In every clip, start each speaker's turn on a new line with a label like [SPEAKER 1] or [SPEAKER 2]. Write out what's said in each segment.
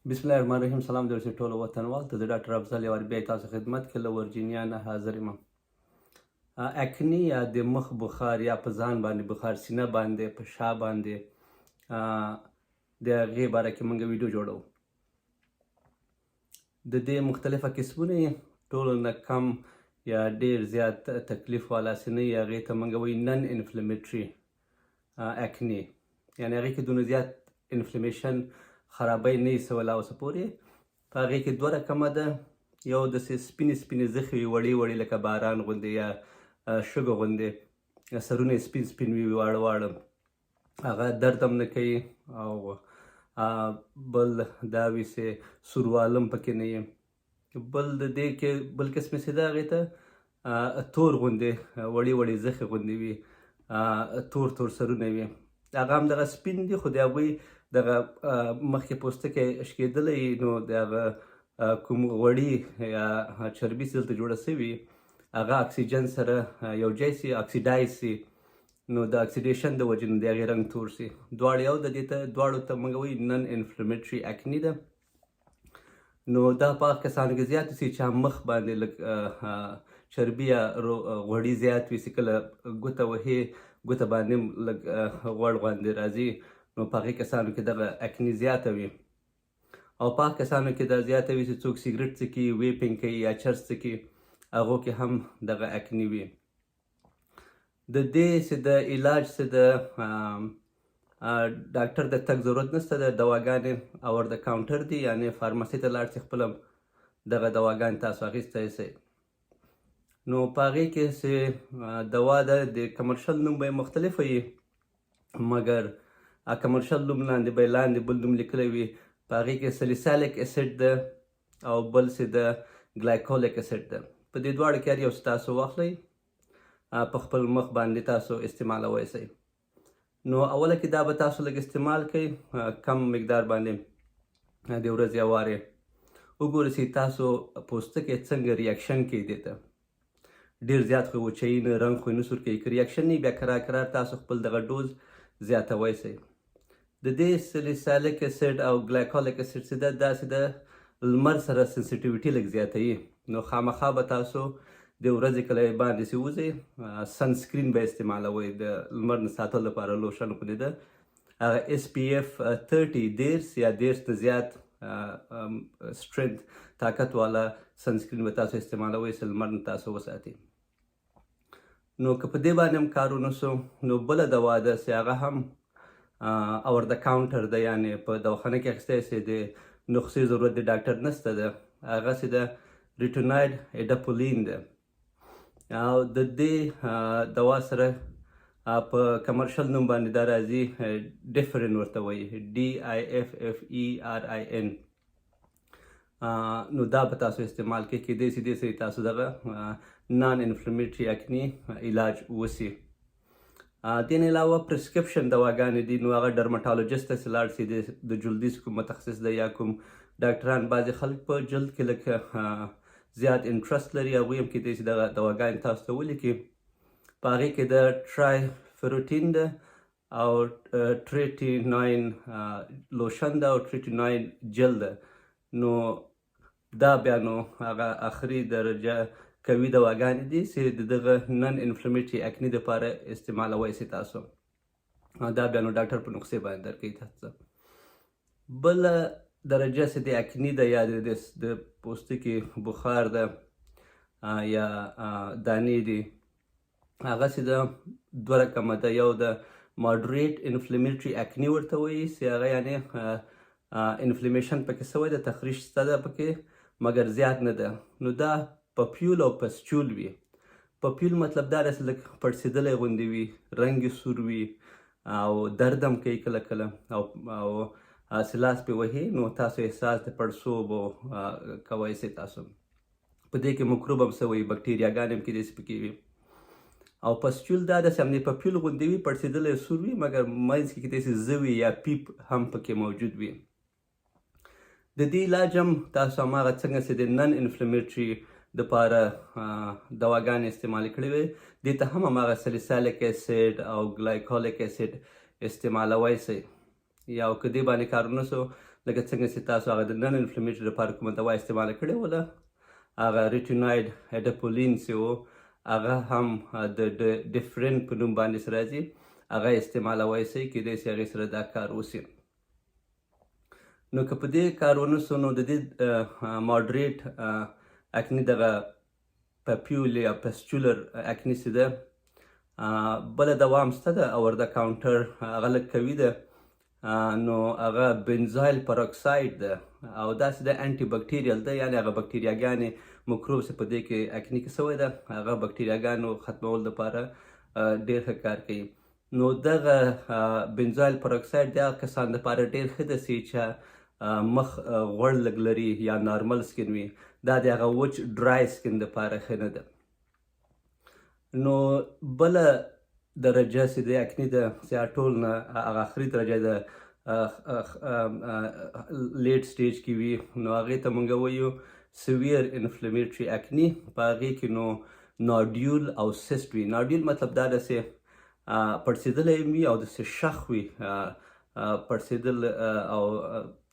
[SPEAKER 1] بسم الله الرحمن الرحیم. سلام درسي ټولو وطنوال ته. زه ډاکټر افضل یو بیا تاسو خدمت کې له ورجینیا نه حاضر یم. Acne یا د مخ بخار یا په ځان باندې بخار، سینه باندې، په شا باندې، د هغې باره کې موږ ویډیو جوړو. د دې مختلفه قسمونه، ټولو نه کم یا ډیر زیات تکلیف والا سینه، هغې ته موږ وایي non inflammatory acne، یعنی هغې کې دونه زیات inflammation، خرابۍ نه سوی لا اوسه پورې. په هغې کې دوه رقمه ده. یو داسې سپینې سپینې زخې وي، وړې وړې، لکه باران غوندې یا شګه غوندې، سرونه یې سپین سپین وي، واړه واړه، هغه درد هم نه کوي او بل دا وي چې سوروالم پکې نه وي. بل د دې کې بل قسم چې ده، هغې ته تور غوندې وړې وړې زخې غوندې وي، تور تور سرونه وي. هغه هم دغه سپین دي، خو د هغوی دغه مخکې پوستکی شکېدلی، نو د هغه کوم غوړي یا چربي چې دلته جوړه سوي، هغه اکسیجن سره یو ځای سي، oxidize سي، نو د oxidation د وجې نه د هغې رنګ تور سي. دواړه یو د دې ته، دواړو ته موږ وایي non inflammatory acne ده. نو دا په هغه کسانو کې زیات سي چې مخ باندې لږ چربي یا غوړي زیات وي، چې کله ګوته وهي، ګوته باندې لږ غوړ غوندې راځي. نو په هغې کسانو کې دغه acne زیاته وي. او په هغه کسانو کې دا زیاته وي چې څوک سیګریټ څکي، vaping کوي یا چرس څکي، هغو کې هم دغه acne وي. د دې چې د علاج چې د ډاکټر د تګ ضرورت نشته، د دواګانې over the counter دي، یعنی فارمسي ته لاړ شئ، خپله دغه دواګانې تاسو اخیستی شئ. نو په هغې کې چې دوا ده، د commercial نوم به یې مختلف وي، مګر commercial نوم لاندې به یې لاندې بل نوم لیکلی وي. په هغې کې salicylic acid ده او بل څه د glycolic acid ده. په دې دواړو کې هر یو تاسو واخلئ، په خپل مخ باندې تاسو استعمالوی سئ. نو اوله کې دا به تاسو لږ استعمال کړئ، کم مقدار باندې، د ورځې یو وارې. وګورئ چې تاسو پوستکی څنګه reaction کوي دې ته. ډیر زیات خو وچوي نه، رنګ خو یې نه سور کوي. که reaction نه، بیا کرار کرار تاسو خپل دغه ډوز زیاتوی سئ. د دې salicylic acid او glycolic acid چې ده، داسې د لمر سره sensitivity لږ زیاتوي. نو خامخا به تاسو د ورځې کله باندې چې وځئ، sunscreen به استعمالوئ د لمر نه ساتلو لپاره، لوشن غوندې ده، هغه SPF 30، 30 یا 30 نه زیات strength، طاقت والا sunscreen به تاسو استعمالوئ چې لمر نه تاسو وساتي. نو که په دې باندې هم کار ونه سو، نو بله دوا ده چې هغه هم over the counter ده، یعنې په دواخانه کې اخیستی سي، د نسخې ضرورت د ډاکټر نسته ده. هغه چې ده retinoid adapalene ده او د دې دوا سره په commercial نوم باندې دا راځي، Differin ورته وایي، Differin. نو دا به تاسو استعمال کړئ، کېدای سي دې سره تاسو دغه non inflammatory acne علاج وسي. دې نه علاوه prescription دواګانې دي. نو هغه dermatologist ته لاړ سي، د جلدي کوم متخصص دی یا کوم ډاکټران، بعضې خلک په جلد کې لږ زیات interest لري، هغوی هم کېدای سي دغه دواګانې تاسو ته ولیکي. په هغې کې د trifarotene ده او tretinoin lotion ده او tretinoin gel ده. نو دا بیا نو هغه اخري درجه قوي دواګانې دي چې د دغه non inflammatory acne دپاره استعمالوی سي تاسو. دا بیا نو ډاکټر په نسخې باندې درکوي تاسو ته. بله درجه چې د acne ده یا د پوستکي بخار ده یا دانې دي، هغه چې ده دوه رقمه ده. یو د moderate inflammatory acne ورته وایي، چې هغه یعنې inflammation پکې سوی ده، تخریش شته ده پکې، مګر زیات نه ده. نو دا papule او pustule وي. Papule مطلب دا دی چې لږ پړسېدلی غوندې وي، رنګ یې سور وي او درد هم کوي کله کله، او چې لاس پې وهي، نو تاسو احساس د پړسوب کوی سئ. تاسو په دې کې مکروب هم سوی، بکټریاګانې هم کېدای سي پکې وي. او pustule دا داسې همدې papule غوندې وي، پړسېدلی سور وي، مګر منځ کې کېدای سي زوی یا پیپ هم پکې موجود وي. د دې علاج هم تاسو هماغه څنګه چې د non inflammatory دپاره دواګانې استعمال کړې وي، دې ته هم هماغه salicylic acid او glycolic acid استعمالوی سئ. یا که دې باندې کار ونه سو، لکه څنګه چې تاسو هغه د non inflammatory لپاره کومه دوا استعمال کړې وله، هغه retinoid adapalene چې و، هغه هم د Differin په نوم باندې سره راځي، هغه استعمالوی سئ، کیدای سي هغې سره دا کار وسي. نو که په دې کار ونه سو، نو د دې moderate acne، دغه papule یا pustular acne چې ده، بله دوا هم شته ده over the counter، هغه لږ قوي ده. نو هغه benzoyl peroxide ده او داسې ده antibacterial ده، یعنې هغه بکټریاګانې، مکروب چې په دې کې acne کې سوی ده، هغه بکټریاګانو ختمولو دپاره ډېر ښه کار کوي. نو دغه benzoyl peroxide د هغه کسان دپاره ډېر ښه ده چې مخ غوړ لږ لري یا normal skin وي. دا د هغه وچ dry skin دپاره ښه نه ده. نو بله درجه چې د acne ده، چې ټول نه هغه اخري درجه ده، late stage کې وي، نو هغې ته مونږ وایو severe inflammatory acne. په هغې کې نو nodule او cyst وي. nodule مطلب دا ده چې پړسېدلی وي او داسې شخ وي، پړسېدل او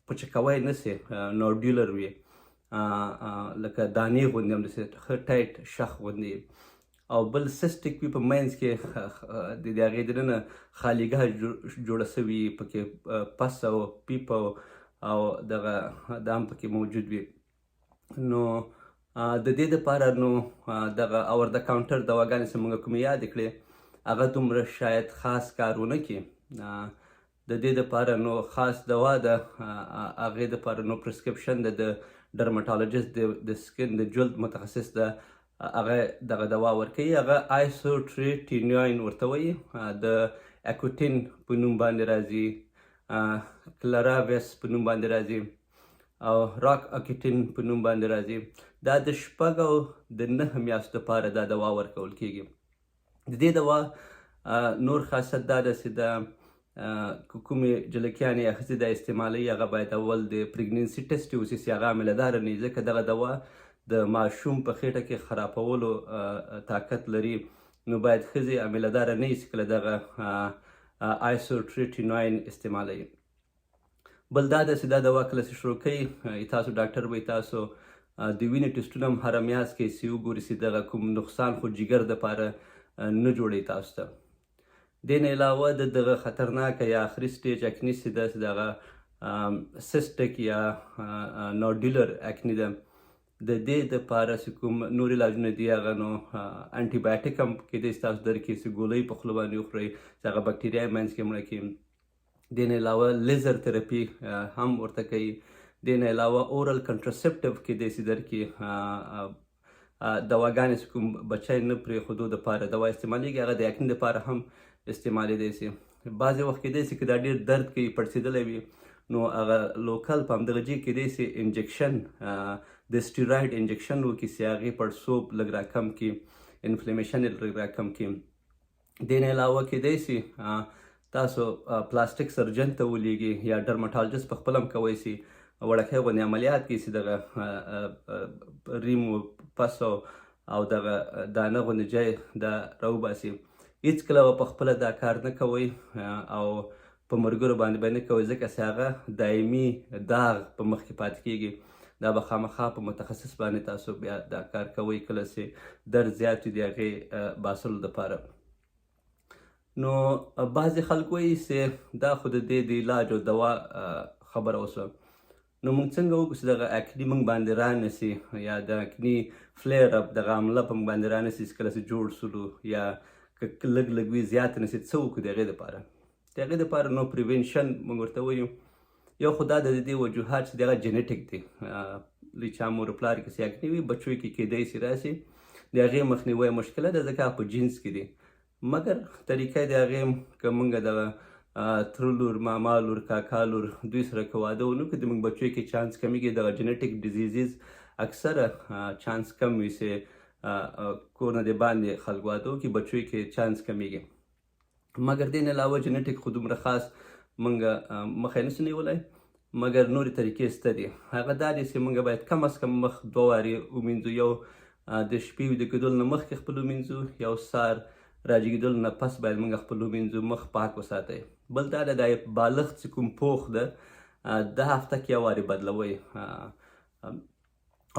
[SPEAKER 1] پچکوی نه سي، nodular وي، لکه دانې غوندې هم داسې ښه tight شخ غوندې. او بل cystic وي، په منځ کې د هغې دننه خالیګاه جوړه سوي، پکې pus او پیپ او دغه دا هم پکې موجود وي. نو د دې دپاره نو دغه over the counter دواګانې چې موږ کومې یادې کړې، هغه دومره شاید خاص کار ونه کړي. د دې دپاره نو خاص دوا ده، هغې دپاره نو prescription ده، د dermatologist، د skin، د جلد متخصص ده، هغه دغه دوا ورکوي. هغه isotretinoin ورته وایي، د Accutane په نوم باندې راځي، Claravis په نوم باندې راځي او Roaccutane په نوم باندې راځي. دا د 6 او د 9 میاشتو لپاره دا دوا ورکول کیږي. د دې دوا نور خاصیت دا ده چې د کومې جلکیانې یا ښځې دا استعمالوي، هغه باید اول د pregnancy test وسي چې هغه حامله داره نه وي، ځکه دغه دوا د ماشوم په خېټه کې خرابولو طاقت لري. نو باید ښځې حامله داره نه وي چې کله دغه isotretinoin استعمالوي. بل دا ده چې دا دوا کله چې شروع کوي تاسو، ډاکټر به تاسو د وینې ټسټونه هم هره میاشت کوي چې وګوري چې دغه کوم نقصان خو جګر دپاره نه جوړوي تاسو ته. دې نه علاوه د دغه خطرناکه یا اخري stage acne چې ده، چې دغه cystic یا nodular acne ده، د دې دپاره چې کوم نور علاجونه دي، هغه نو antibiotic هم کېدای شي تاسو درکړي چې ګولۍ په خوله باندې وخورئ چې هغه بکټریا یې منځ کې مړه کړي. دې نه علاوه laser therapy هم ورته کوي. دې نه علاوه oral contraceptive کېدای شي درکړي، دواګانې چې کوم بچی نه پرېښودو دپاره دوا استعمالیږي، هغه د acne دپاره هم استعمالېدای شي. بعضې وخت کېدای شي که دا ډېر درد کوي، پړسېدلی وي، نو هغه local په همدغه ځای کېدای شي injection، د steroid injection وکړي چې هغې پړسوب لږ راکم کړي، inflammation یې لږ راکم کړي. دې نه علاوه کېدای شي تاسو plastic surgeon ته ولیږي یا dermatologist په خپله هم کوی شي وړکی غوندې عملیات کوي چې دغه ریم و pus او دغه دانه غوندې ځای دا راوباسي. هیڅکله به په خپله دا کار نه کوئ او په ملګرو باندې به نه کوئ، ځکه چې هغه دایمي داغ په مخ کې پاتې کیږي. دا به خامخا په متخصص باندې تاسو بیا دا کار کوئ کله چې درد زیات وي د هغې باسلو دپاره. نو بعضې خلک وایي چې دا خو د دې د علاج او دوا خبره وسوه، نو موږ څنګه وکړو چې دغه acne موږ باندې رانسي یا د acne flare up دغه حمله په موږ باندې رانسي چې کله چې جوړ سولو یا که لږ لږ وي زیات نسي، څه وکړو د هغې دپاره؟ د هغې دپاره نو prevention موږ ورته وایو. یو خو دا د دې وجوهات چې دغه genetic دی، له چا مور پلار کې چې acne وي، بچو کې کېدای شي راسي. د هغې مخنیوی مشکله ده، ځکه په genes کې دی. مګر طریقه د هغې که موږ دغه تره لور، ماما لور، کاکا لور، دوی سره که واده ونه کړو، د موږ بچو کې چانس کمیږي. دغه genetic diseases اکثره چانس کم وي چې کور نه د باندې خلک واده وکړي، بچو کې چانس کمیږي. مګر دې نه علاوه genetic خو دومره خاص موږ مخه یې نسو نیولی، مګر نورې طریقې شته دي. هغه دا دي چې موږ باید کم از کم مخ دوه وارې ومینځو، یو د شپې ویده کېدلو نه مخکې خپل ومینځو، یو سهار راجګېدلو نه پس باید موږ خپل ومینځو، مخ پاک وساتئ. بل دا ده د بالښت چې کوم پوښ ده، د هفته کې یو وارې بدلوئ.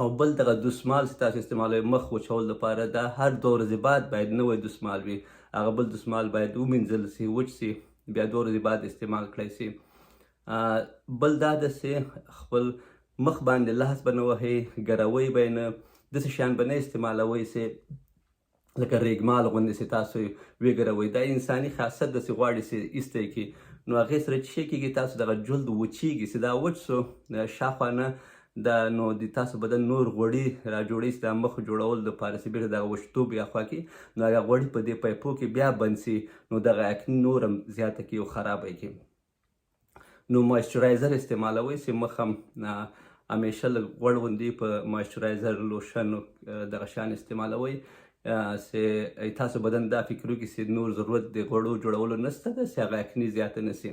[SPEAKER 1] او بل دغه دوسمال چې تاسو استعمالوئ مخ وچولو لپاره، دا هر 2 ورځې بعد باید نوی دوسمال وي. هغه بل دوسمال باید ومینځل سي، وچ سي، بیا 2 ورځې بعد استعمال کړای سي. بل دا ده چې خپل مخ باندې لاس به نه وهئ، ګروئ به یې نه، داسې شیان به نه استعمالوئ چې لکه ریګمال غوندې چې تاسو وګروئ. دا انساني خاصیت ده چې غواړي چې ایسته یې کړي. نو هغې سره چې کېږي تاسو دغه جلد وچیږي، چې دا وچ سو شاخوا نه دا نو د تاسو بدن نور غوړي را جوړوي چې دا مخ جوړولو دپاره چې بېرته دغه وچتوب یا خوا کې، نو هغه غوړي په دې پایپو کې بیا بند سي، نو دغه acne نور هم زیاته کړي او خرابه یې کړي. نو moisturizer استعمالوئ چې مخ هم همیشه لږ غوړ غوندې په moisturizer، lotion دغه شیان استعمالوئ چې تاسو بدن دا فکر وکړي چې نور ضرورت د غوړو جوړولو نشته ده چې هغه acne زیاته نه سي.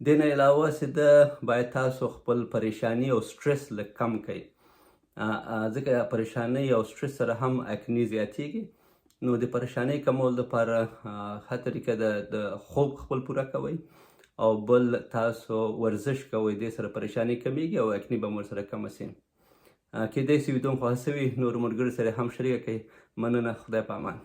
[SPEAKER 1] دې نه علاوه چې ده باید تاسو خپل پریشانی او سټرس لږ کم کړئ، ځکه پریشانی او سټرس سره هم acne زیاتیږي. نو د پریشانی کمولو لپاره ښه طریقه ده د خوب خپل پوره کوئ، او بل تاسو ورزش کوئ، دې سره پریشانی کمیږي او acne به مو ورسره کمه سي. کیدای سي ویډیو مو خوښه سوي، نورو ملګرو سره هم شریکه کړئ. مننه، خدای په امان.